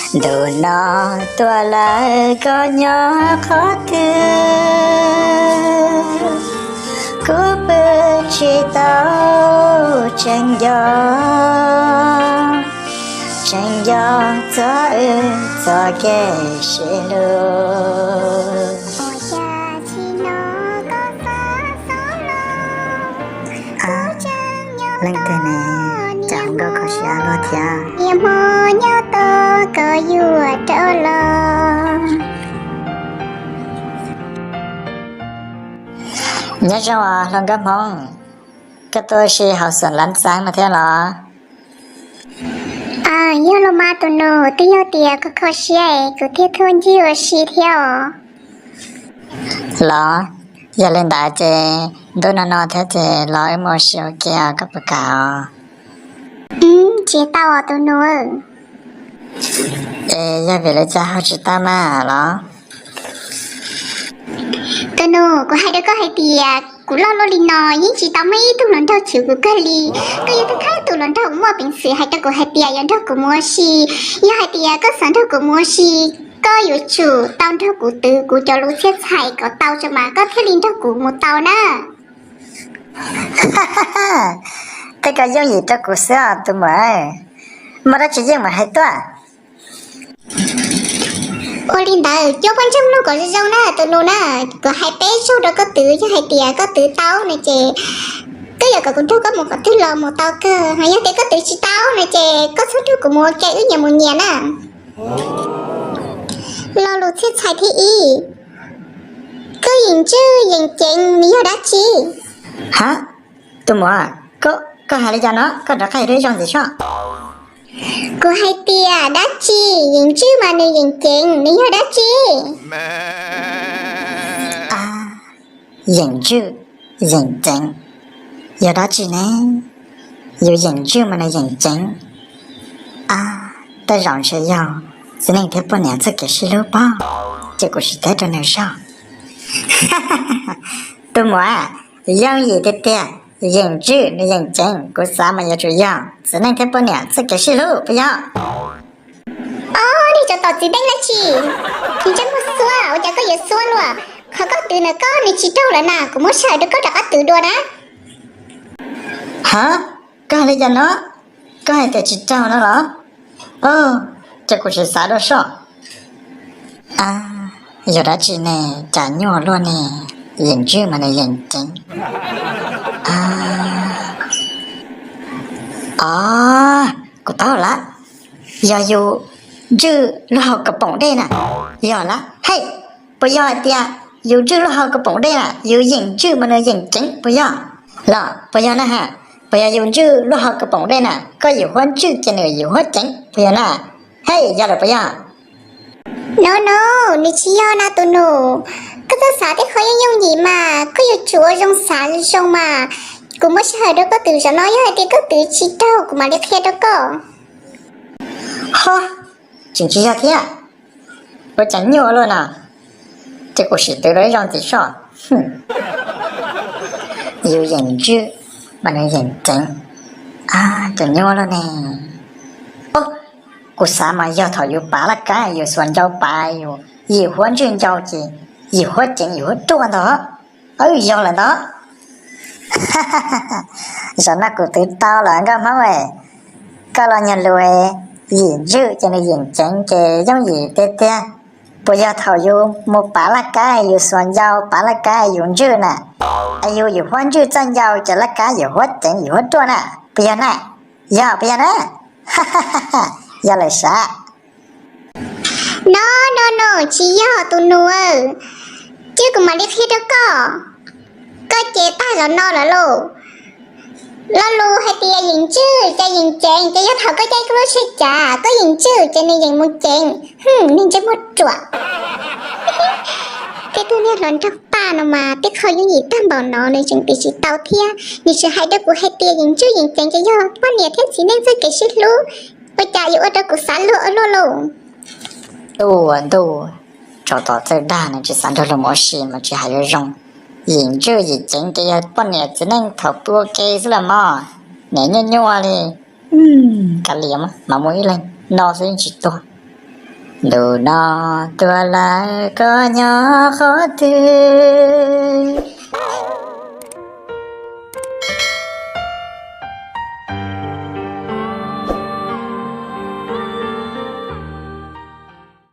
Ntu no tuaj lawm koj nyob qhov twg, kuv pw tsis tau, tseem nco, tseem nco txog wb txoj kev sib hlub. Leej twg ne, cas nkauj kho siab luaj thiab. Niaj hmo nyob tos koj yuav rov los. Nyob zoo os hluas nkauj Hmoob, koj tuaj ua si hauv xoom lav xaav no thiab los? Yog los mas tus nus, twb yog tias koj kho siab es kuv thiaj tuaj ncig ua si thiab os. Los, yog li ntawd ces ntuj no no thiab ces los wb mus ua si ua ke os, koj puas kam os? Tsis tau os tus nus. Es yog vim li cas ho tsis tau mas los? Tus nus, kuv hais rau koj hais tias kuv loj luaj li no yeej tsis tau muaj ib tug hluas nraug chwv kuv kawg li. Koj yog thawj thawj tus hluas nraug muaj peev xwm hais rau kuv hais tias yuav nrog kuv mus ua si. Yog hais tias koj xav nrog kuv mus ua si, koj yuav tsum tau nrog kuv twv kuv cov lus txhiaj txhais kom tau tso mas koj thiaj li nrog kuv mus tau na. Tej ko yooj yim rau kuv xwb os tus muam, muaj dab tsi yeej mam hais tuaj. Ua li ntawd, cuab pob ntseg mloog kom zoo zoo na tus nus na. Kuv hais peb zaug rau koj twv, yog hais tias koj twv tau no ces koj yuav kom kuv nrog koj mus qhov twg los mus tau kawg, ho yog tias koj twv tsis tau no ces koj txhob nrog kuv mus ua ke, wb nyias mus nyias na. Lo lus txhiaj txhais thib ib, koj yeem ntswj yeem ceev nws yog dab tsi? Ha, tus muam, koj hais li cas no? Koj rov qab hais dua ib zaug ntxiv soj. Kuv hais tias dab tsi yeem ntswj mas nws yeem ceev, nws yog dab tsi? Yeem ntswj yeem ceev, yog dab tsi ne? Yus yeem ntswj mas nws yeem ceev. Tej zaum ntshe yog txiv neej thiab poj niam txoj kev sib hlub pob, ces kuv sim teb rau nws soj. Tus muam, yooj yim tiag tiag, yeem ntswj nws yeem ceev, kuv xav mas yuav tsum yog txiv neej thiab poj niam txoj kev sib hlub puas yog? Ob, niag tsov tom txiv neej dab tsi? Nws ntsej muag xuab, ua cas koj yuav xuab luaj? Qhov koj twv ntawd koj nws tsis raug lawm na, kuv muab sij hawm rau koj rov qab twv dua na. Ha, koj hais li cas no? Koj hais tias tsis raug no los? Ces kuv sim xav dua soj. Yog dab tsi ne, cas nyuaj luaj ne? Yeem ntswj mas nws yeem ceev. Os, kuv paub lawm, yog yus ntswj lub hau kaus poom dej na. Yog lawm hej, puas yog hais tias yus ntswj lub hau kaus poom dej na, yus yeem ntswj mas nws yeem ceev puas yog? Los puas yog na ha? Puas yog yus ntswj lub hau kaus poom dej na, koj yim huab ntswj ces nws yim huab ceev puas yog na? Hej, yog lawm puas yog? No no, nws tsis yog na tus nus. Koj txhob xav tej qhov yooj yooj yim mas, koj yuav tsum ua zoo xav zoo mas. Kuv muab sij hawm rau koj twv zaum no, yog hais tias koj twv tsis raug kuv mam li qhia rau koj. Ho, tseem tsis yog thiab. Ua cas nyuaj luaj no? Ces kuv sim twv dua ib zaug ntxiv soj. Yus yeem ntswj mas nws yeem ceev. Cas nyuaj luaj ne? Kuv xav mas yog thaum yus pav laj kab yus xuas ncau pav yus yim huab ntswj ncau ces yim huab ceev yim huab ruaj ntag. Yog lawm ntag. Zaum no kuv twv tau lawm nkauj Hmoob, koj los nyuag lus, yim ntswj ces nws yeem ceev ces yooj yim tiag tiag. Puas yog thaum yus mus pav laj kab yus xuas ncau pav laj kab yus ntswj na, es yus yim huab ntswj txoj ncau ces laj kab yim huab ceev yim huab ruaj na, puas yog na? Yog puas yog na? Yog lawm sav. No no no, tsis yog tus nus. Cia kuv mam li qhia rau koj. Koj ces tag zaum no lawm lauj. Lo lus hais tias yeem ntswj ces yeem ceev ces yog thaum koj caij koj lub tsheb cav koj yeem ntswj ces nws yeem mus ceev. Niag ntsej muag ruam. Tej tug niag hluas nraug paj no mas tej qho yooj yim tag npaum no nws tseem twv tsis tau thiab, nws tseem hais rau kuv hais tias yeem ntswj yeem ceev ces yog poj niam thiab txiv neej txoj kev sib hlub. Ua cas yuav ua rau kuv xav luag ua luaj lauj? Ntuj, ntuj, tsov tom txawj dag, nws tsis xav nrog luag mus ua si mas tsis hais yuav zoo. Yim ntswj yim ceev ces yog poj niam txiv neej thaum pw ua ke xwb los mog. Niam nyuaj nyuaj li. Kav liam, mam mus ib leeg no xwb yeej tsis tuag. Ntu no tuaj lawm koj nyob qhov twg?